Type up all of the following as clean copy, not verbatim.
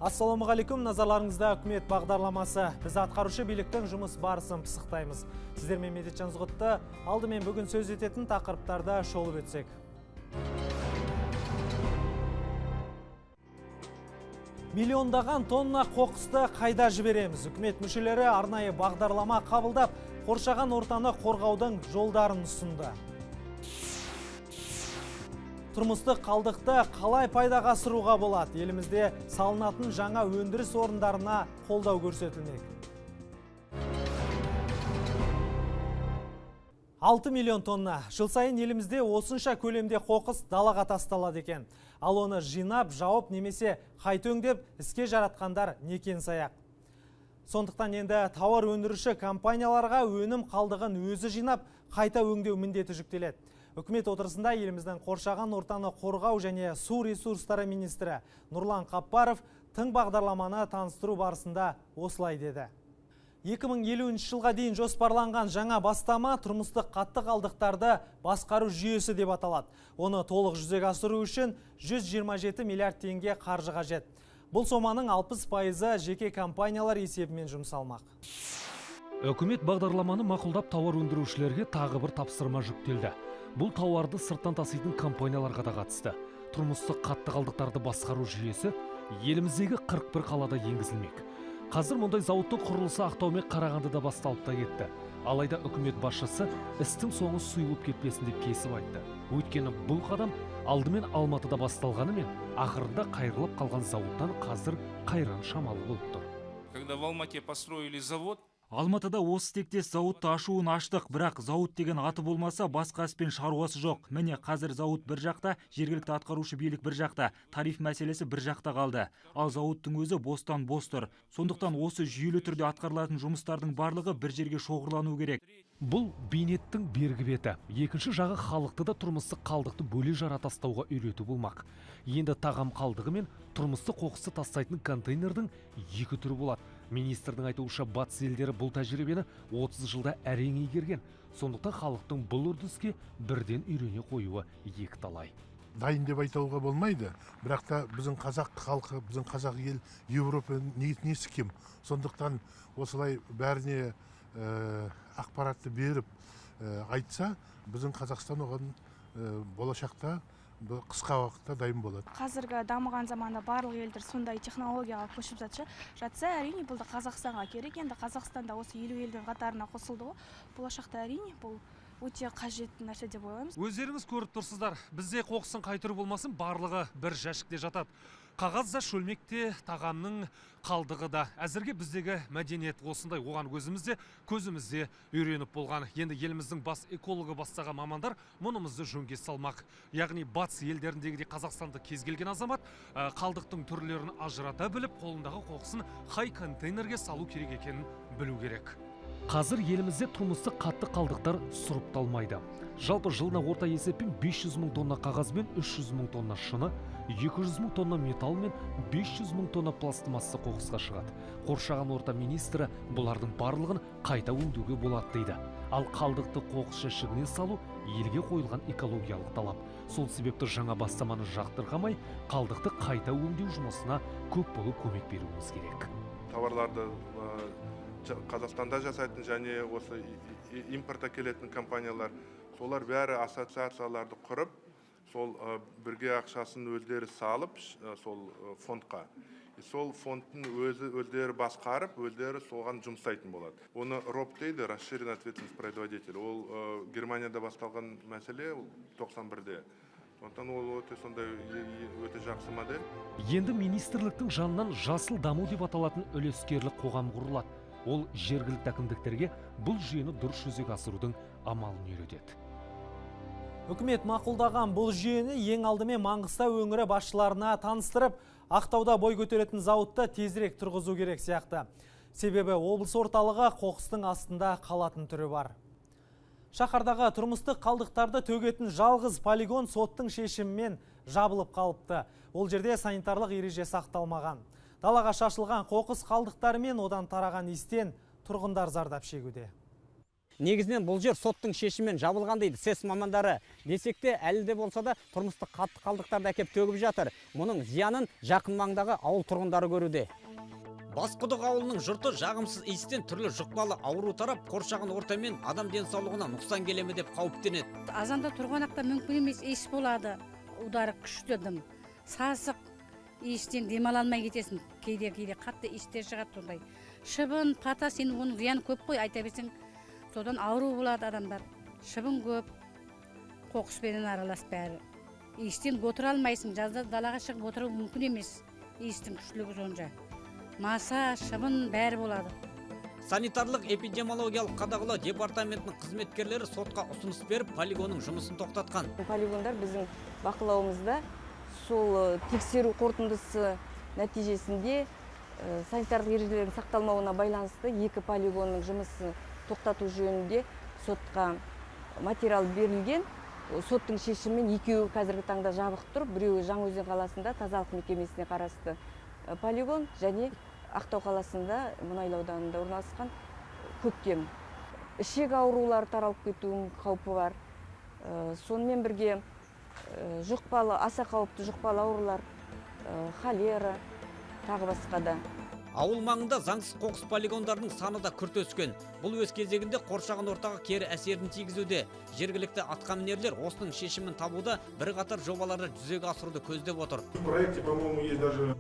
Ассалаумағалейкум, назарларыңызда үкімет бағдарламасы. Біз атқарушы биліктің жұмыс барысын пысықтаймыз. Сіздермен Медет Жанзғұтты. Алдымен бүгін сөз ететін тақырыптарды шолып өтсек. Миллиондаған тонна қоқысты қайда жібереміз? Үкімет мүшелері арнайы бағдарлама қабылдап, қоршаған ортаны қорғаудың жолдарын ұсынды. Тұрмыстық қалдықты қалай пайдаға асыруға болады? Елімізде салынатын жаңа өндіріс орындарына қолдау көрсетілмек. 6 миллион тонна. Жыл сайын елімізде осынша көлемде қоқыс далаға тасталады екен. Ал оны жинап, жауып немесе қайта өңдеп іске жаратқандар некен саяқ. Сондықтан енді тауар өндіруші компанияларға өнім қалдығын өзі жинап, қайта өңдеу міндеті жүктеледі. Үкімет отырысында еліміздің қоршаған ортаны қорғау және су ресурстары министрі Нұрлан Қаппаров тың бағдарламаны таныстыру барысында осылай деді. 2050 жылға дейін жоспарланған жаңа бастама тұрмыстық қатты қалдықтарды басқару жүйесі деп аталады. Оны толық жүзеге асыру үшін 127 миллиард теңге қаржы қажет. Бұл соманың 60%-ы жеке компаниялар есебімен жұмсалмақ. Үкімет бағдарламаны мақұлдап тауар өндірушілерге тағы бір тапсырма жүктелді. Бұл тауарды сырттан таситын компанияларға да қатысты. Тұрмыстық қатты қалдықтарды басқару жүйесі еліміздегі 41 қалада енгізілмек. Қазір мұндай зауыттың құрылысы Ақтау мен Қарағандыда басталып та кетті. Алайда үкімет басшысы істің соңы сұйылып кетпесін деп кесіп айтты. Өйткені бұл қадам алдымен Алматыда басталғанымен, ақырында қайырылып қалған зауыттан қазір қайран шамалы болып тұр. Когда в Алмате построили завод, Алматыда осы тектес зауытты ашуын аштық, бірақ зауыт деген аты болмаса басқа іспен шаруасы жоқ. Міне қазір зауыт бір жақта, жергілікті атқарушы билік бір жақта, тариф мәселесі бір жақта қалды. Ал зауыттың өзі бостан бос тұр. Сондықтан осы жүйелі түрде атқарылатын жұмыстардың барлығы бір жерге шоғырлану керек. Бұл бейнеттің бергі беті. Екінші жағы халықты да тұрмыстық қалдықты бөле жара тастауға үйрету болмақ. Енді тағам қалдығы мен тұрмыстық қоқысты тастайтын контейнердің екі түрі болады. Министрдің айтуынша, батыс елдері бұл тәжірибені 30 жылда әрең игерген. Сондықтан халықтың бұл үрдіске бірден үйрене қоюы екіталай. Дайын деп айтуға болмайды, бірақ та біздің қазақ халқы, біздің қазақ ел Еуропа несі кем. Сондықтан осылай бәріне ақпаратты беріп айтса, біздің Қазақстан оған болашақта қысқа уақытта дайын болады. Қазіргі дамыған заманда барлық елдер сондай технологияға көшіп жатса, әрине бұл да Қазақстанға керек. Енді Қазақстанда осы 50 елдің қатарына қосылды ғой. Болашақта әрине бұл өте қажетті нәрсе деп ойлаймыз. Өздеріңіз көріп тұрсыздар, бізде қоқыстың қай түрі болмасын барлығы бір жәшікте жатады. Қағаз да, шөлмек те, тағамның қалдығы да. Әзірге біздегі мәдениет осындай, оған өзіміз де, көзіміз де үйреніп болған. Енді еліміздің бас экологы бастаған мамандар мұнымызды жөнге салмақ. Яғни батыс елдеріндегідей Қазақстанды кез келген азамат қалдықтың түрлерін ажырата біліп, қолындағы қоқысын қай контейнерге салу керек екенін білу керек. Қазір елімізде тұрмыстық қатты қалдықтар сұрыпталмайды. Жалпы жылына орта есеппен 500 мың тонна қағаз бен 300 мың тонна шыны, 200 мың тонна металл мен 500 мың тонна пластмасса қоқысқа шығады. Қоршаған орта министрі бұлардың барлығын қайта өңдеуге болады дейді. Ал қалдықты қоқыс жәшігіне салу елге қойылған экологиялық талап. Сол себепті жаңа бастаманы жақтырқамай, қалдықты қайта өңдеу жұмысына көп болып көмек беруіміз керек. Тауарларды Қазақстанда жасайтын және осы импорт әкелетін компаниялар, солар бәрі ассоциацияларды құрып, сол бірге ақшасын өздері салып, сол фондқа. Сол фондтың өздері басқарып, өздері соған жұмсайтын болады. Оны РОП дейді, расширенная ответственность производителя. Ол Германияда басталған мәселе 91-де. Сондықтан ол өте сондай өте жақсы модель. Енді министрліктің жанынан жасыл даму деп аталатын үлескерлік қоғам құрылады. Ол жергілікті әкімдіктерге бұл жүйені дұрыс жүзеге асырудың амалын үйретеді. Үкімет мақұлдаған бұл жүйені ең алдымен Маңғыстау өңірі басшыларына таныстырып, Ақтауда бой көтеретін зауытты тезірек тұрғызу керек сияқты. Себебі облыс орталығы қоқыстың астында қалатын түрі бар. Шаһардағы тұрмыстық қалдықтарды төгетін жалғыз полигон соттың шешімімен жабылып қалыпты. Ол жерде санитарлық ереже сақталмаған. Далаға шашылған қоқыс қалдықтары мен одан тараған иістен тұрғындар зардап шегуде. Негізінен бұл жер соттың шешімімен жабылған дейді СЭС мамандары. Десек те, әлі де болса да тұрмыстық қатты қалдықтарды әкеп төгіп жатыр. Мұның зиянын жақын маңдағы ауыл тұрғындары көруде. Басқұдық ауылының жұрты жағымсыз иістен түрлі жұқпалы ауру тарап, қоршаған орта мен адам денсаулығына нұқсан келе ме деп қауіптенеді. Азанда тұрған ақта мүмкін емес, иіс болады. Удары күшті дым. Сасық иістен демала алмай кетесің. Кейде қатты иістер шығады сондай. Шыбын, патас, енді оның зияны көп қой, айта берсең, содан ауру болады адамдар. Шыбын көп, қоқыспенен аралас бәрі. Иістен отыра алмайсың, жазда далаға шығып отыру мүмкін емес. Иістің күштілігі сонша. Маса, шыбын бәрі болады. Санитарлық эпидемиологиялық қадағалау департаментінің қызметкерлері сотқа ұсыныс беріп, полигонның жұмысын тоқтатқан. Полигондар біздің бақылауымызда, сол тексеру қорытындысы нәтижесінде санитарлық ережелердің сақталмауына байланысты екі полигонның жұмысын тоқтату жөнінде сотқа материал берілген. Соттың шешімімен екеуі қазіргі таңда жабық тұр, біреуі Жаңаөзен қаласында тазалық мекемесіне қарасты полигон және Ақтау қаласында Мұнайлы ауданында орналасқан Көктем. Ішек аурулары таралып кетуінің қаупі бар. Сонымен бірге жұқпалы, аса қауіпті жұқпалы аурулар, холера, тағы басқа да. Ауыл маңында заңсыз қоқыс полигондарының саны да күрт өскен. Бұл өз кезегінде қоршаған ортаға кері әсерін тигізуде. Жергілікті атқамінерлер осының шешімін табуда бірқатар жобаларды жүзеге асыруды көздеп отыр.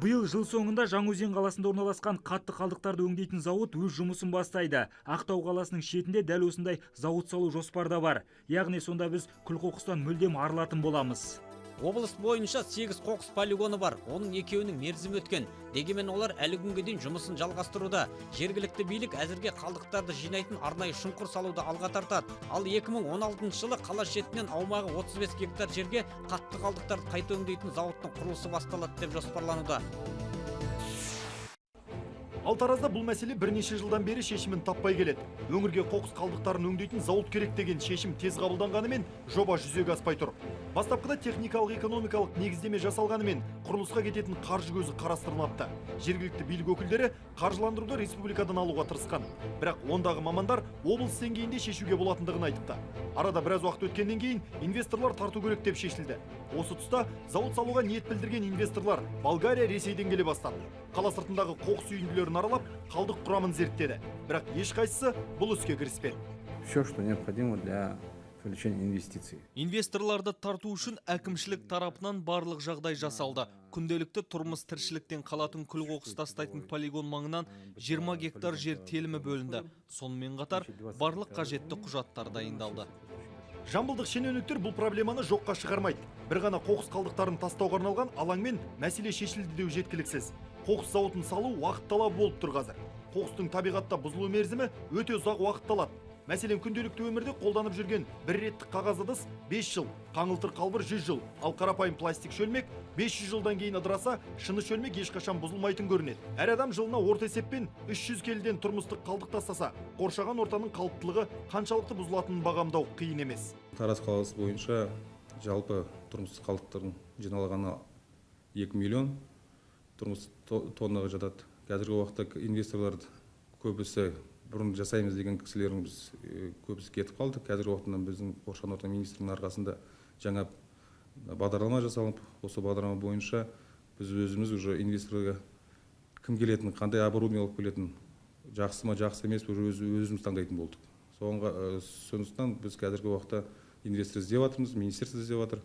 Биыл жыл соңында Жаңаөзен қаласында орналасқан қатты қалдықтарды өңдейтін зауыт өз жұмысын бастайды. Ақтау қаласының шетінде дәл осындай зауыт салу жоспарда бар. Яғни сонда біз күл қоқыстан мүлдем арылатын боламыз. Облыс бойынша 8 қоқыс полигоны бар. Оның екеуінің мерзімі өткен. Дегенмен олар әлі күнге дейін жұмысын жалғастыруда. Жергілікті билік әзірге қалдықтарды жинайтын арнайы шұңқыр салуды алға тартады. Ал 2016 жылы қала шетінен аумағы 35 гектар жерге қатты қалдықтарды қайта өңдейтін зауыттың құрылысы басталады деп жоспарлануда. Ал Таразда бұл мәселе бірнеше жылдан бері шешімін таппай келеді. Өңірге қоқыс қалдықтарын өңдейтін зауыт керек деген шешім тез қабылданғанымен жоба жүзеге аспай тұр. Бастапқыда техникалық экономикалық негіздеме жасалғанымен құрылысқа кететін қаржы көзі қарастырылмапты. Жергілікті билік өкілдері қаржыландыруды республикадан алуға тырысқан. Бірақ ондағы мамандар облыс деңгейінде шешуге болатындығын айтыпты. Арада біраз уақыт өткеннен кейін инвесторлар тарту керек деп шешілді. Осы тұста зауыт салуға ниет білдірген инвесторлар Болгария, Ресейден келе бастады. Қала сыртындағы қоқыс үйінділерін аралап, қалдық құрамын зерттеді. Бірақ ешқайсысы бұл іске кіріспеді. Все, что необходимо для привлечения инвестиций. Инвесторларды тарту үшін әкімшілік тарапынан барлық жағдай жасалды. Күнделікті тұрмыс тіршіліктен қалатын күл қоқыс тастайтын полигон маңынан 20 гектар жер телімі бөлінді. Сонымен қатар барлық қажетті құжаттар дайындалды. Жамбылдық шенеуніктер бұл проблеманы жоққа шығармайды. Бір ғана қоқыс қалдықтарын тастауға арналған алаңмен мәселе шешілді деу жеткіліксіз. Қоқыс зауытын салу уақыт талабы болып тұр қазір. Қоқыстың табиғатта бұзылу мерзімі өте ұзақ уақыт алады. Мәселен, күнделікті өмірде қолданып жүрген бір реттік қағаз ыдыс 5 жыл, қаңылтыр қалбыр 100 жыл, ал қарапайым пластик шөлмек 500 жылдан кейін ыдыраса, шыны шөлмек ешқашан бұзылмайтын көрінеді. Әр адам жылына орта есеппен 300 келіден тұрмыстық қалдық тастаса, қоршаған ортаның қалыптылығы қаншалықты бұзылатынын бағамдау қиын емес. Тараз қаласы бойынша жалпы тұрмыстық қалдықтардың жиналғаны 2 миллион тұрмыстық тоннаға жатады. Қазіргі уақытта инвесторлар көбісі бұрын жасаймыз деген кісілеріміз көбісі кетіп қалды. Қазіргі уақытта біздің қоршаған орта министрлігінің арқасында жаңа бағдарлама жасалып, осы бағдарлама бойынша біз өзіміз уже инвесторларға кім келетін, қандай оборудование алып келетін, жақсы ма, жақсы емес, уже өзіміз таңдайтын болдық. Сондықтан біз қазіргі уақытта инвестор іздеп жатырмыз, министерство іздеп жатыр.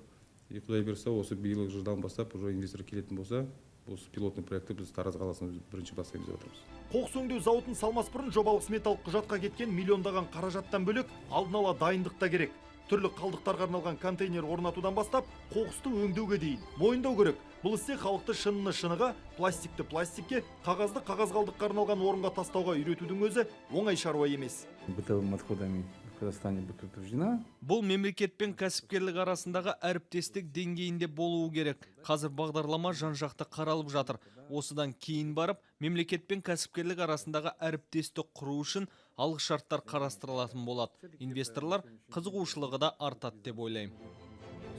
И құдай бұйырса, осы биылғы жылдан бастап уже инвестор келетін болса, осы пилотный проектті біз Тараз қаласында бірінші бастаймыз деп отырмыз. Қоқыс өңдеу зауытын салмас бұрын жобалық сметалық құжатқа кеткен миллиондаған қаражаттан бөлек алдын ала дайындық та керек. Түрлі қалдықтарға арналған контейнер орнатудан бастап қоқысты өңдеуге дейін. Мойындау керек, бұл істе халықты шыныны шыныға, пластикті пластикке, қағазды қағаз қалдыққа арналған орынға тастауға үйретудің өзі оңай шаруа емес. Бытовыми отходами в Казахстане будет утверждена. Бұл мемлекет пен кәсіпкерлік арасындағы әріптестік деңгейінде болуы керек. Қазір бағдарлама жан-жақты қаралып жатыр. Осыдан кейін барып, мемлекет пен кәсіпкерлік арасындағы әріптестік құру үшін алғышарттар қарастырылатын болады. Инвесторлар қызығушылығы да артады деп ойлаймын.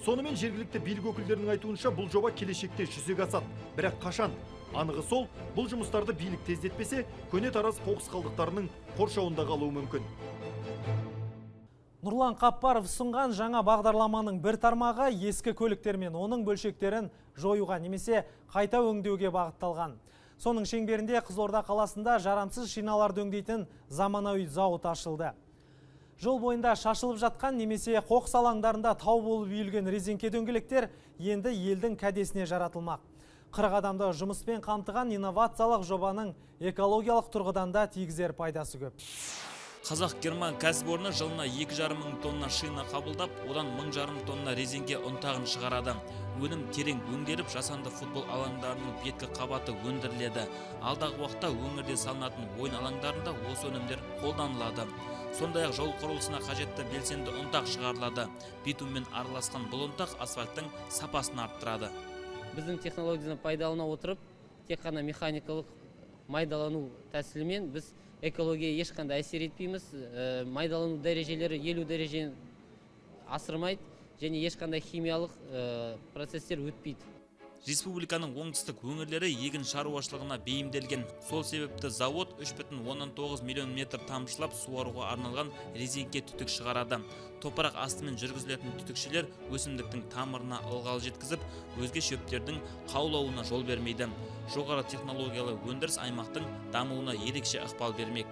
Сонымен жергілікті билік өкілдерінің айтуынша бұл жоба келешекте жүзеге асады. Бірақ қашан? Анығы сол, бұл жұмыстарды билік тездетпесе, көне Тараз қоқыс қалдықтарының қоршауында қалуы мүмкін. Нұрлан Қаппаров ұсынған жаңа бағдарламаның бір тармағы ескі көліктер мен оның бөлшектерін жоюға немесе қайта өңдеуге бағытталған. Соның шеңберінде Қызылорда қаласында жарамсыз шиналарды өңдейтін заманауи зауыт ашылды. Жол бойында шашылып жатқан немесе қоқыс алаңдарында тау болып үйілген резеңке дөңгелектер енді елдің кәдесіне жаратылмақ. 40 адамды жұмыспен қамтыған инновациялық жобаның экологиялық тұрғыдан да тигізер пайдасы көп. Қазақ-герман кәсіпорны жылына 2,5 мың тонна шина қабылдап, одан 1,5 тонна резеңке ұнтағын шығарады. Өнім терең өңделіп, жасанды футбол алаңдарының беткі қабаты өндіріледі. Алдағы уақытта өңірде салынатын ойын алаңдарында осы өнімдер қолданылады. Сондай-ақ жол құрылысына қажетті белсенді ұнтақ шығарылады. Битуммен араласқан бұл ұнтақ асфальттың сапасын арттырады. Біздің технологияны пайдалана отырып, тек қана механикалық майдалану тәсілімен біз экологияға ешқандай әсер етпейміз. Майдалану дәрежелері 50 дәрежеден асырмайды және ешқандай химиялық процесстер өтпейді. Республиканың оңтүстік өңірлері егін шаруашылығына бейімделген. Сол себепті завод 3,9 миллион метр тамшылап суаруға арналған резеңке түтік шығарады. Топырақ астымен жүргізілетін түтікшелер өсімдіктің тамырына ылғал жеткізіп, өзге шөптердің қаулауына жол бермейді. Жоғары технологиялы өндіріс аймақтың дамуына ерекше ықпал бермек.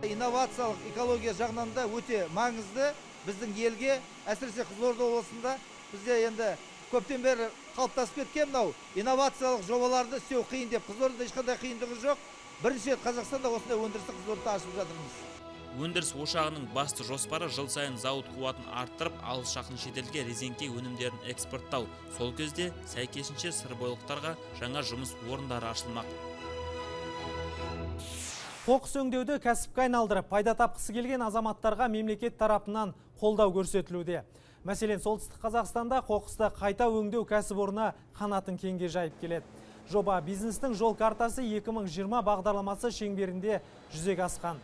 Инновациялық экология жағынан да өте маңызды біздің елге, әсіресе Қызылорда облысында бізде енді көптен бері қалыптасып кеткен мынау инновациялық жобаларды істеу қиын деп. Қызылордада ешқандай қиындығы жоқ. Бірінші рет Қазақстанда осындай өндірісті Қызылордада ашып жатырмыз. Өндіріс ошағының басты жоспары жыл сайын зауыт қуатын арттырып, алыс жақын шетелге резеңке өнімдерін экспорттау. Сол кезде сәйкесінше сырбойлықтарға жаңа жұмыс орындары ашылмақ. Қоқыс өңдеуді кәсіпке айналдырып, пайда тапқысы келген азаматтарға мемлекет тарапынан қолдау көрсетілуде. Мәселен, Солтүстік Қазақстанда қоқысты қайта өңдеу кәсіпорны қанатын кеңге жайып келеді. Жоба бизнестің жол картасы 2020 бағдарламасы шеңберінде жүзеге асқан.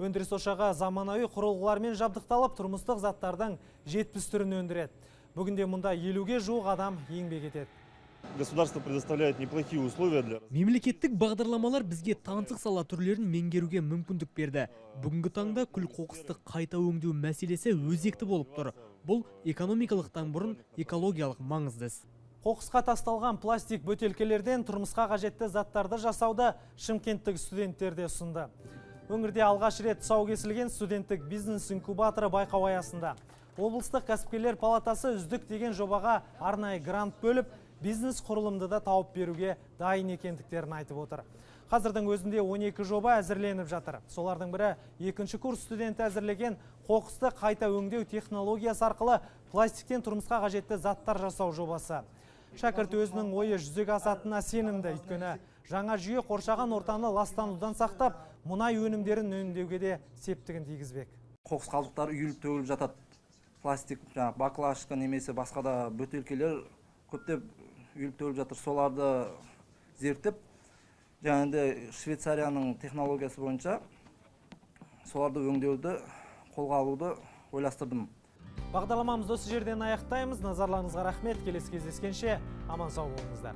Өндіріс ошағы заманауи құрылғылармен жабдықталып, тұрмыстық заттардың 70 түрін өндіреді. Бүгінде мұнда 50-ге жуық адам еңбек етеді. Государство предоставляет неплохие условия для... Мемлекеттік бағдарламалар бізге таңсық сала түрлерін меңгеруге мүмкіндік берді. Бүгінгі таңда күл қоқысты қайта өңдеу мәселесі өзекті болып тұр. Бұл экономикалықтан бұрын экологиялық маңызды іс. Қоқысқа тасталған пластик бөтелкелерден тұрмысқа қажетті заттарды жасауды шымкенттік студенттер де ұсынды. Өңірде алғаш рет тұсау кесілген студенттік бизнес инкубаторы байқау аясында облыстық кәсіпкерлер палатасы үздік деген жобаға арнайы грант бөліп, бизнес құрылымды да тауып беруге дайын екендіктерін айтып отыр. Қазірдің өзінде 12 жоба әзірленіп жатыр. Солардың бірі екінші курс студенті әзірлеген қоқысты қайта өңдеу технологиясы арқылы пластиктен тұрмысқа қажетті заттар жасау жобасы. Шәкірт өзінің ойы жүзеге асатынына сенімді, өйткені жаңа жүйе қоршаған ортаны ластанудан сақтап, мұнай өнімдерін үнемдеуге де септігін тигізбек. Қоқыс қалдықтары үйіліп төгіліп жатады. Пластик, жаңағы баклажка немесе басқа да бөтелкелер көптеп үйіліп төгіліп жатыр. Соларды зерттеп, жаңағыдай Швейцарияның технологиясы бойынша соларды өңдеуді, қолға алуды ойластырдым. Бағдарламамызды осы жерден аяқтаймыз. Назарларыңызға рахмет. Келесі кездескенше аман сау болыңыздар.